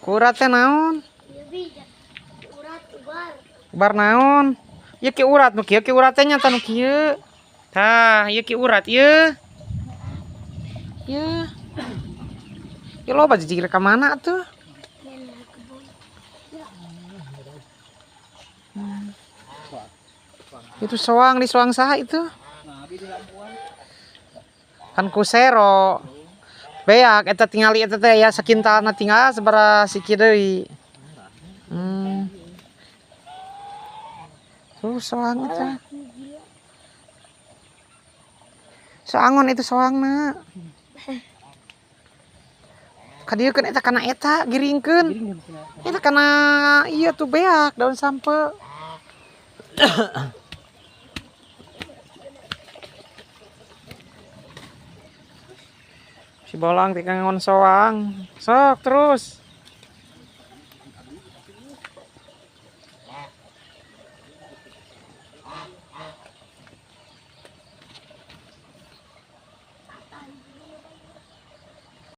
Kurat teh naon? Urat ubar. Ubar naon? Ieu ki urat nu kieu ki urat teh nya tah nu kieu. Tah, ieu ki urat ieu. Ieu. Ieu loba jijik ka mana atuh? Itu soang di soang saha itu? Kan ku sero. Beak eta tingali eta teh ya sakintalna tinggal sabaraha siki deui. Tuh soang itu. Soangon itu soangna. Kadieukeun eta kana eta giringkeun. Eta kana ieu tuh beak daun sampe. Si bolang tinggal ngon soang. Sok terus.